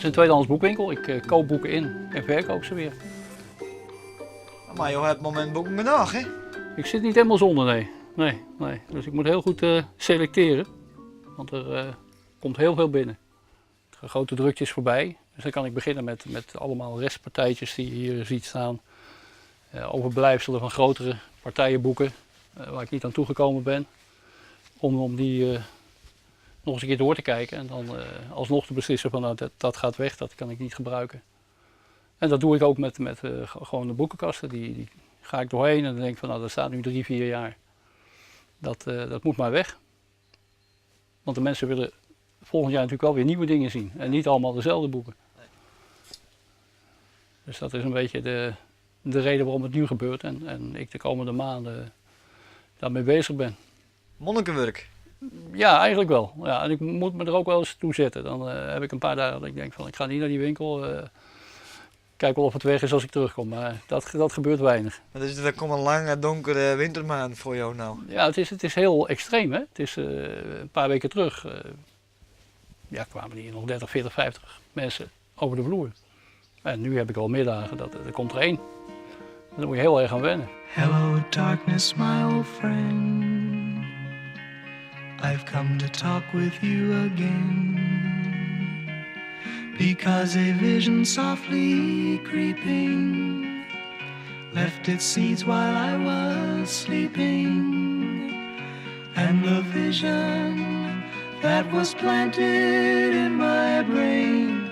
Dat is een tweedehands boekwinkel. Ik eh, koop boeken in en verkoop ze weer. Mar jo ha op it momint boeken genôch, hè? Ik sit niet helemaal zonder, nee. Nee, nee. Dus ik moet heel goed uh, selecteren. Want er uh, komt heel veel binnen. De grote drukte is voorbij. Dus dan kan ik beginnen met, met allemaal restpartijtjes die je hier ziet staan. Uh, overblijfselen van grotere partijenboeken waar ik niet aan toegekomen ben. Om, om die nog eens een keer door te kijken en dan alsnog te beslissen van nou, dat, dat gaat weg, dat kan ik niet gebruiken. En dat doe ik ook met, met gewoon de boekenkasten. Die, die ga ik doorheen en dan denk ik van nou, dat staat nu drie, vier jaar. Dat, dat moet maar weg. Want de mensen willen volgend jaar natuurlijk wel weer nieuwe dingen zien. En niet allemaal dezelfde boeken. Dus dat is een beetje de, de reden waarom het nu gebeurt en, en ik de komende maanden daarmee bezig ben. Monnikenwurk? Ja, eigenlijk wel. Ja, en ik moet me er ook wel eens toe zetten. Dan uh, heb ik een paar dagen dat ik denk van ik ga niet naar die winkel. Uh, kijk wel of het weg is als ik terugkom. Maar dat, dat gebeurt weinig. Maar dus er komt een lange donkere wintermaand voor jou nou? Ja, het is, het is heel extreem. Hè? Het is uh, een paar weken terug ja, kwamen hier nog 30, 40, 50 mensen over de vloer. En nu heb ik al middagen, dat, er komt er één. Daar moet je heel erg aan wennen. Hello darkness my old friend I've come to talk with you again Because a vision softly creeping Left its seeds while I was sleeping And the vision that was planted in my brain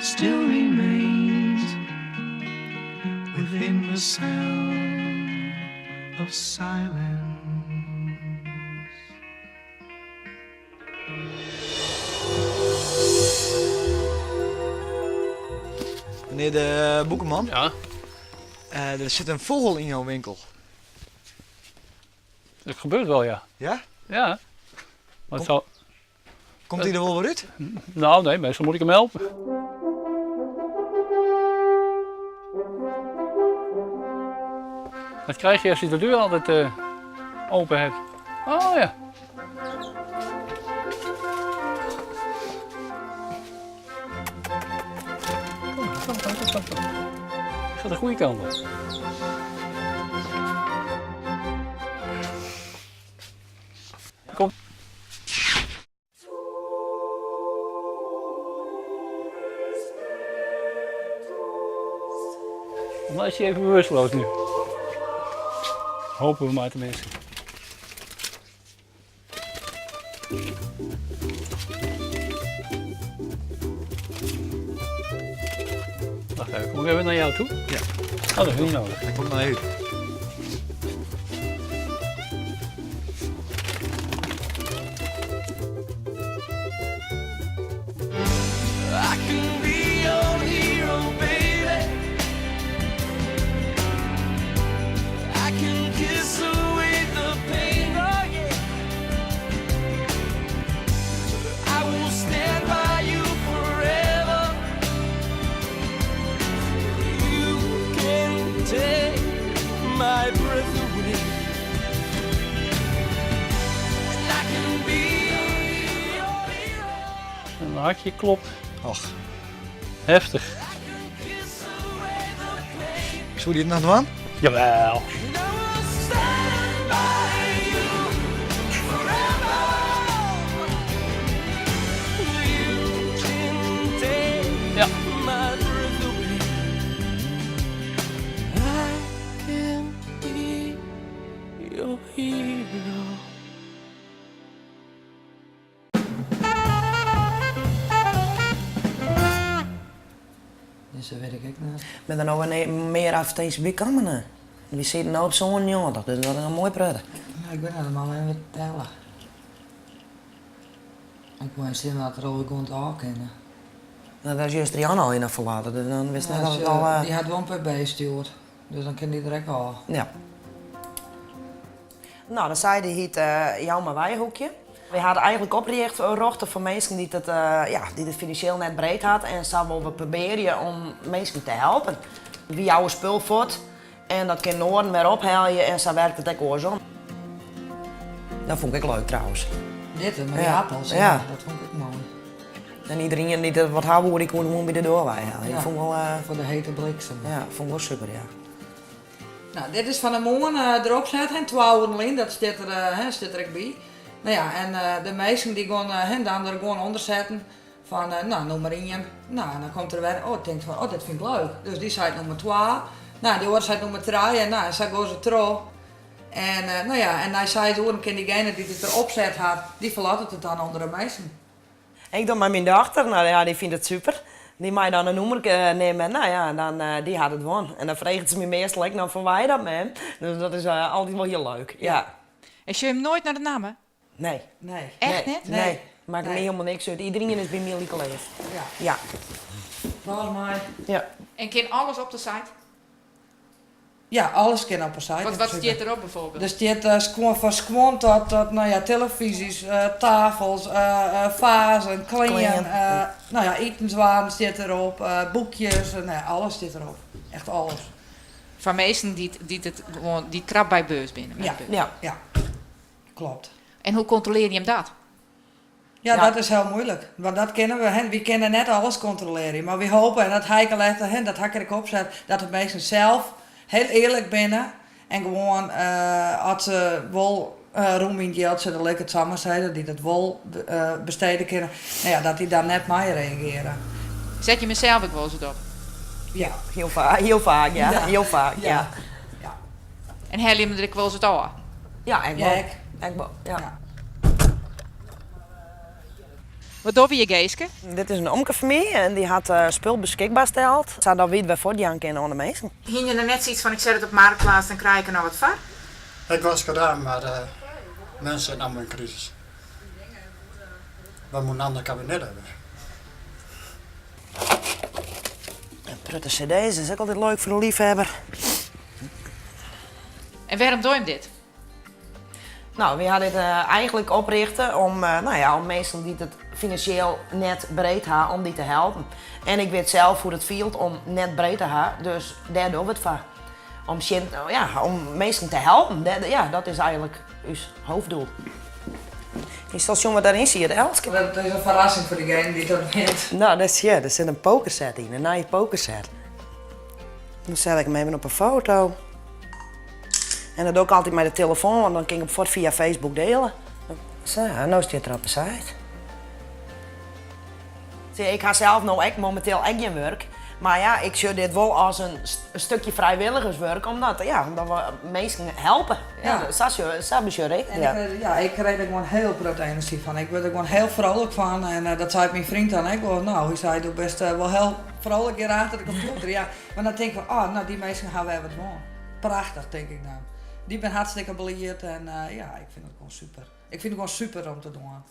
Still remains within the sound of silence. Meneer de Boekenman. Ja. Uh, er zit een vogel in jouw winkel. Dat gebeurt wel, ja. Ja? Ja. Maar Kom, zou... Komt hij er wel weer uit? Nou, nee, meestal moet ik hem helpen. Dat krijg je als je de deur altijd uh, open hebt. Oh ja. Kom, kom, kom, kom, kom. Gaat de goede kant op. Kom. Dan is hij even bewusteloos nu. Hopen we maar tenminste. Wacht even, kom ik even naar jou toe? Ja. Oh, dat is niet nodig. Hij komt naar u. I can be your hero, baby. I can kiss away the pain, oh yeah. I will stand by you forever. You can take my breath away. And I can be your hero. Een hartje klopt. Och. Heftig. Kiss away the pain. Soe dy it noch dwaan? Jawel. And I will stand by you forever. You can take Ja. my breath away. I can be your hero. Dus dat weet ik ek net. Binne der no wer mear advertinsjes by kommen? Wy sitte no op 97, dus dat is in moai protte. Ja, ik bin helemaal even telle. Ik wou sjen dat er al gewoan ôf kinne. No, dat is juist Rianne al yn de ferlaten, dus dan wist net Ja, dat it ze- al... Dy hat wol in pb stjoerd, dus dan kin dy der ek ôf. Ja. No, de side hjit uh, Jou mar Weihoekje. Wy hawwe it eigenlik oprjochte foar minsken dy't it, uh, ja, dy't it finansjeel net breed hawwe. En sa wolle we probearje om minsken te helpen. Wy jouwe spul fuort en dat kin oaren wer ophelje en sa wurket it ek oarsom. Dat fûn ik ek leuk trouwens. Dit, mei dy Ja. apels, Ja. dat fûn ik ek moai. En iderien dy't der wat ha woe, dy koe gewoan by de doar wei helje. Ja. Fûn ik wol, Foar de hete bliksem. ja, fûn ik wol super, ja. Nou, dit is fan 'e moarn derop set, hè, 2 oeren lyn, dat stiet der, hè, stiet der ek by. No ja, en de minsken dy gean, hè, dan der gewoan ûnder setten fan, no, nûmer ien. No, en dan komt der wer, oh, tinkt fan, oh, dit fyn ik leuk. Dus dy seit nûmer twa. No, dy oare seit nûmer trije. No, en sa gean se troch. En no ja, en nei 6 oeren kin diegene dy't it derop set hat, dy ferlottet it dan ûnder de minsken. Ik doch mei myn dochter, no ja, dy fynt it super. Dy mei dan in nûmerke nimme, no ja, en dan dy hat it wûn. En dan freget se my meastal ek noch fan wa is dat mem? Dus dat is altyd wol hiel leuk, ja. En sjoch jim noait nei de namme? Nee. Nee. Echt net? Nee, makket my Nee. hielendal niks út. Iderien is by my like leaf. Ja. Ja. Volgens mij. Ja. En kin alles op de site? Ja, alles kin op de site. Wat in wat prinsipe. stiet derop bijvoorbeeld? Der stiet skoan fan skuon tot no ja, telefyzjes, tafels, fazen, klean, Klean. no ja, itenswaren stiet derop, boekjes, no ja, alles stiet derop. Echt alles. Foar minsken dy't it gewoan dy't krap by beurs binne. Mei Ja. de beurs. Ja. Ja, klopt. En hoe kontrolearje jim dat? Ja, Ja. dat is hiel muoilik. Want dat kinne we, hè, wy kinne net alles kontrolearje. Mar wy hoopje, en dat ha ik al echt, hè, dat ha ik der ek opset, dat de minsken sels hiel earlik binne. En gewoan, as se wol rûm yn it jild sitte, lit ik it sa mar sizze, dy't it wol bestede kinne, no ja, dat dy dan net mei reagearje. Set jim sels ek wolris wat op? Ja. Hiel faak, hiel faak, ja. Ja. Hiel faak, ja. Ja. Ja. En helje jim der ek wolris wat ôf? Ja, ek Ja, wol. ek. Ek wol, ja. Ja. Wat dogge we hjir, Geeske? Dit is in omke fan my en dy hat spul beskikber steld, sadat wy it wer fuortjaan kinne oan de minsken. Hiene je net sayts fan ik set it op Marktplaats, dan krij ik der noch wat foar? Ik was gedaan, maar mensen zitten allemaal in crisis. We moeten een ander kabinet hebben. In protte cd's is ek altyd leuk foar de leafhawwer. En wêrom dogge jim dit? No, wy ha dit eigenlik oprjochte om, no ja, om minsken dy't it finansjeel net breed ha, om dy te helpen. En ik wit sels hoe't it fielt om net breed te ha, dus dêr dogge we it foar. Om sjen, ja, om minsken te helpen, dêr, ja, dat is eigenlik ús hoofddoel. Je sil sjen wat dêryn siet, Elske. Dat is in ferrassing foar degene dy't dat wint. No, dat sjoch, der sit in pokerset yn, in nije pokerset. Dan set ik him even op in foto. En dat doch ik altyd mei de telefoan, want dan kin ik him fuort fia Facebook diele. Sa, no stiet er op de site. Sjoch, ik ha sels no ek mominteel ek gjin wurk. Mar ja, ik sjoch dit wol as in stikje frijwilligerswurk, omdat, ja, omdat we minsken helpe. Ja, Ja. sa besjoch ik. En Ja. ik, ja, ik krij der gewoan hiel protte enerzjy fan. Ik wurd der gewoan hiel frolik fan. En dat seit myn freon dan ek wol. No, hy sei, do bist wol hiel frolik hjir achter de kompjûter. Ja, mar dan tink ik fan, oh, no, dy minsken ha wer wat wûn. Prachtich, tink ik dan. Dy binne hartstikke bliid en ja, ik fyn it gewoan super. Ik fyn it gewoan super om te dwaan.